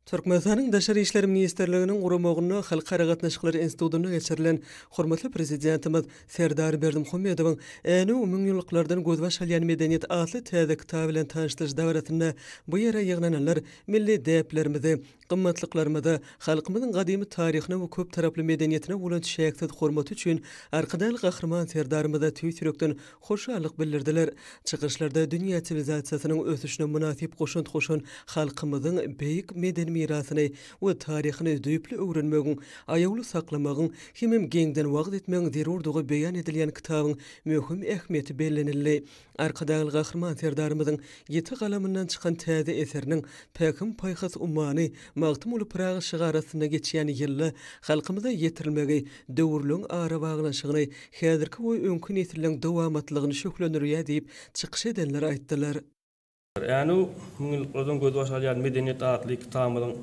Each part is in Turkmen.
Türkmenistanyň Daşary işler ministrliginiň guramagynda Halkara gatnaşyklary institutynda geçirilen hormatly Prezidentimiz Serdar Berdimuhamedowyň Änew müňýyllyklardan gözbaş alýan medeniýet atly täze kitaby bilen tanyşdyryş dabarasynda bu ýere ýygnananlar milli däplerimizi, gymmatlyklarymyza, halkymyzyň gadymy taryhyna we köptaraply medeniýetine bolan çäksiz hormaty üçin Arkadagly Gahryman Serdarymyza tüýs ýürekden hoşallyk bildirdiler. Çykyşlarda dünýä siwilizasiýasynyň ösüşine mynasyp goşant goşan halkymyzyň beýik medeni mirasyny we taryhyny düýpli öwrenmegiň, aýawly saklamagyň hemem giňden wagyz etmegiň zerurdygy beýan edilýän kitabyň möhüm ähmiýeti bellenildi. Arkadagly Gahryman Serdarymyzyň ýiti galamyndan çykan täze eseriniň Pähim-paýhas ummany Magtymguly Pyragy şygary astynda geçýän ýylda halkymyza ýetirilmegi döwürleň arabaglanyşygyny, häzirki we öňki nesilleň dowamatlygyny şöhlendirýär diýip, çykyş edenler aýtdylar. Änew müňýyllyklardan gözbaş alýan medeniýet atly kitabymyzyň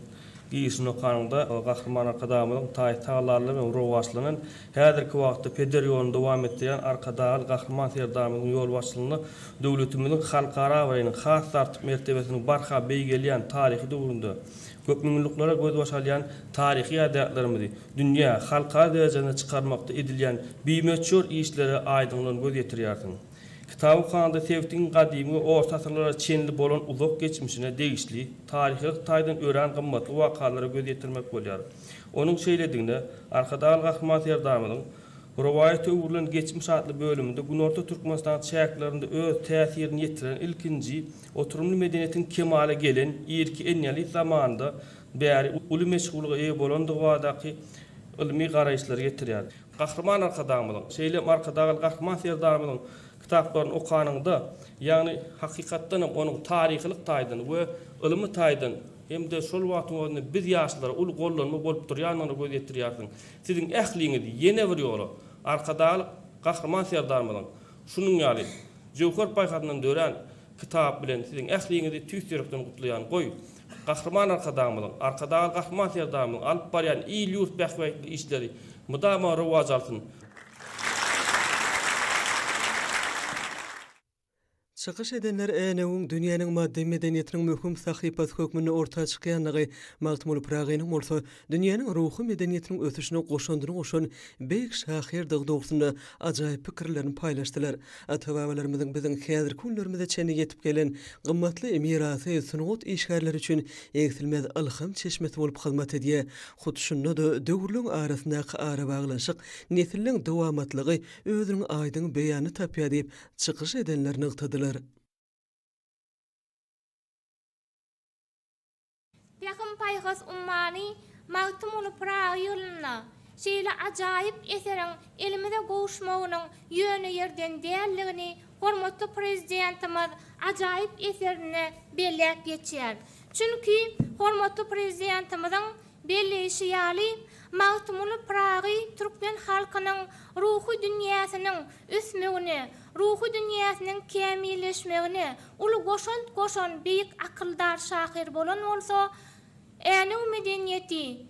girişini okanyňda, Gahryman Arkadagymyzyň taýsyz tagallalary bilen rowaçlanan, häzirki wagtda peder ýoluny dowam etdirýän Arkadagly Gahryman Serdarymyzyň ýolbaşçylygynda döwletimiziň halkara abraýynyň has-da artyp mertebesiniň barha beýgelýän taryhy döwründe köpmüňýyllyklara gözbaş alýan taryhy ýadygärliklerimizi dünýä, halkara derejesine çykarmakda edilýän bimöçber işlere aýdyňlygyn göz ýetirýärsiň. Kitaby okanda sebitiň gadymy we orta asyrlara çenli bolan uzak geçmişine degişli taryhylyk taýdan örän gymmatly wakalara göz ýetirmek bolýar. Onuň şeýledigine Arkadagly Gahryman Serdarymyzyň Rowaýata öwrülen geçmiş atly bölüminde Günorta Türkmenistanyň çäklerinde öz täsirini ýetiren ilkinji oturymly medeniýetiň kemala gelen irki eneolit zamanynda bäri uly meşhurlyga eýe bolandygy baradaky ylmy garaýyşlary getirýär. Gahryman Arkadagymyzyň, şeýle hem Arkadagly Gahryman Serdarymyzyň kitaplaryny okanyňda, ýagny hakykatdan hem onuň taryhylyk taýdan we ylmy taýdan hem-de şol wagtyň özünde biz ýaşlara uly gollanma bolup durýandygyna göz ýetirýärsiň. Siziň ähliňizi ýene bir ýola Arkadagly Gahryman Serdarymyzyň şunuň ýaly jöwher paýhasyndan dörän kitaby bilen siziň ähliňizi tüýs ýürekden gutlaýan. Goý, Gahryman Arkadagymyzyň, Arkadagly Gahryman Serdarymyzyň alyp barýan il-ýurt bähbitli işleri mydama rowaç alsyn! Çykyş edenler Änewiň dünýäniň maddy medeniýetiniň möhüm sahypasy hökmünde orta çykýandygy, Magtymguly Pyragynyň bolsa dünýäniň ruhy medeniýetiniň ösüşine goşandyny goşan beýik şahyrdygy dogrusynda ajaýyp pikirlerini paýlaşdylar. Ata-babalarymyzyň biziň häzirki günlerimize çenli ýetip gelen gymmatly mirasy sungat işgärleri üçin egsilmez ylham çeşmesi bolup hyzmat edýär. Hut şunda-da döwürleň arasyndaky arabaglanyşyk, nesilleň dowamatlygy özüniň aýdyň beýanyny tapýar diýip, çykyş edenler nygtadylar. Pähim-paýhas ummany Magtymguly Pyragy ýylynda şeýle ajaýyp eseriň elimize gowuşmagynyň ýöne ýerden däldigini hormatly Prezidentimiz ajaýyp eserinde belläp geçýär. Çünki hormatly Prezidentimiziň Belleýşi ýaly, Magtymguly Pyragy türkmen halkynyň ruhy dünýäsiniň ösmegine, ruhy dünýäsiniň kämilleşmegine uly goşant goşan beýik akyldar şahyr bolan bolsa, Änew medeniýeti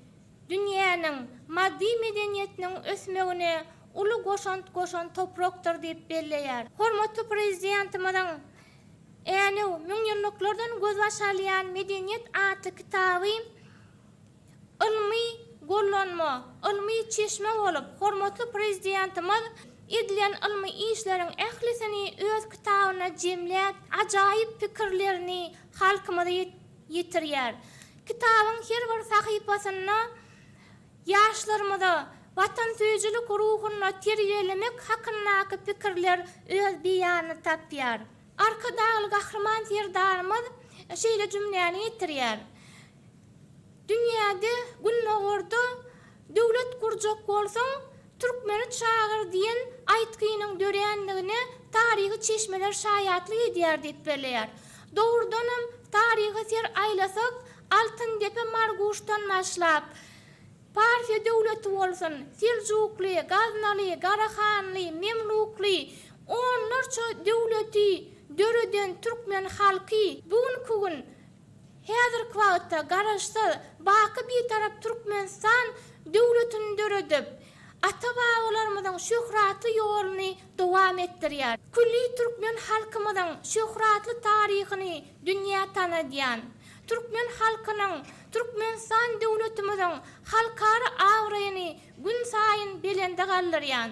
dünýäniň maddy medeniýetiniň ösmegine uly goşant goşan toprakdyr diýip belleýär. Hormatly Prezidentimiziň Änew, müňýyllyklardan gözbaş alýan medeniýet atly kitaby ylmy gollanma, ylmy çeşme bolup, hormatly Prezidentimiz edilen ylmy işleriň ählisini öz kitabynda jemläp, ajaýyp pikirlerini halkymyza ýetirýär. Kitabyň her bir sahypasynda ýaşlarymyza watansöýüjilik ruhunda terbiýelemek hakyndaky pikirler öz beýanyny tapýar. Arkadagly Gahryman Serdarymyz şeýle jümläni getirýär, Dünýäde, Gündogarda döwlet gurjak bolsaň, türkmeni çagyr diýen aýtgynyň dörändigine taryhy çeşmeler şaýatlyk edýär diýip belleýär. Dogrudanam, taryha ser aýlasak, Altyndepe Marguşdan başlap, Parfiýa döwleti bolsun, Seljukly, Gaznaly, Garahanly, Memlukly onlarça döwleti döreden türkmen halky bu günki gün häzirki wagtda Garaşsyz, baky Bitarap Türkmenistan döwletini döredip, ata-babalarymyzyň şöhratly ýoluny dowam etdirýär. Külli türkmen halkymyzyň şöhratly taryhyny dünýä tanadýan. Türkmen halkynyň, Türkmenistan döwletimiziň halkara abraýyny günsaýyn belende galdyrýan,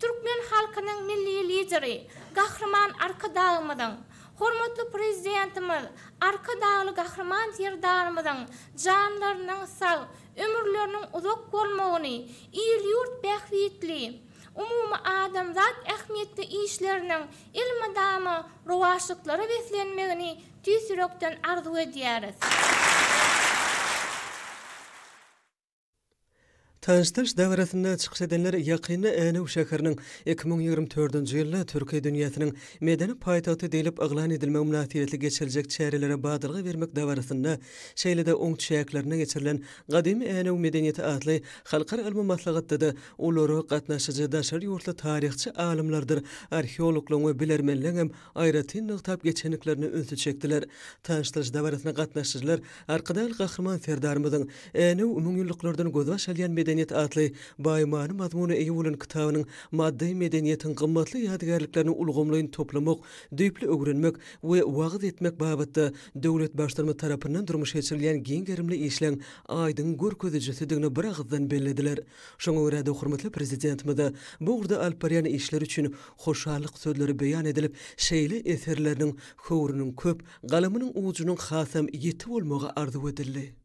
türkmen halkynyň Milli Lideri Gahryman Arkadagymyzyň, hormatly Prezidentimiz Arkadagly Gahryman Serdarymyzyň janlarynyň sag, ömürleriniň uzak bolmagyny, il-ýurt bähbitli, umumy adamzat ähmiýetli işleriniň elmydama rowaçlyklara beslenmegini tüýs ýürekden arzuw edýäris. Tanyşdyryş dabarasynda çykyş edenler ýakynda Änew şäheriniň 2024-nji ýylda Türki dünýäsiniň medeni paýtagty diýlip yglan edilmegi mynasybetli geçiriljek çärelere badalga bermek dabarasynda, şeýle-de oň çäklerinde geçirilen Gadymy Änew medeniýeti atly halkara ylmy maslahatda-da olara gatnaşyjy daşary ýurtly taryhçy alymlardyr arheologlaryň we bilermenleňem aýratyn nygtap geçendiklerine ünsi çekdiler. Tanyşdyryş dabarasyna gatnaşyjylar Arkadagly Gahryman Serdarymyzyň Änew müňýyllyklardan gözbaş alýan medeniýet atly baý many-mazmuna eýe bolan kitabynyň maddy medeniýetiň gymmatly ýadygärliklerini ulgamlaýyn toplamak, düýpli öwrenmek we wagyz etmek babatda döwlet Baştutanymyz tarapyndan durmuşa geçirilýän giň gerimli işleň aýdyň görkezijisidigini biragyzdan bellediler. Şoňa görä-de, hormatly Prezidentimize bu ugurda alyp barýan işleri üçin hoşallyk sözleri beýan edilip, şeýle eserleriniň höwrüniň köp, galamynyň ujunyň hasam ýiti bolmagy arzuw edildi.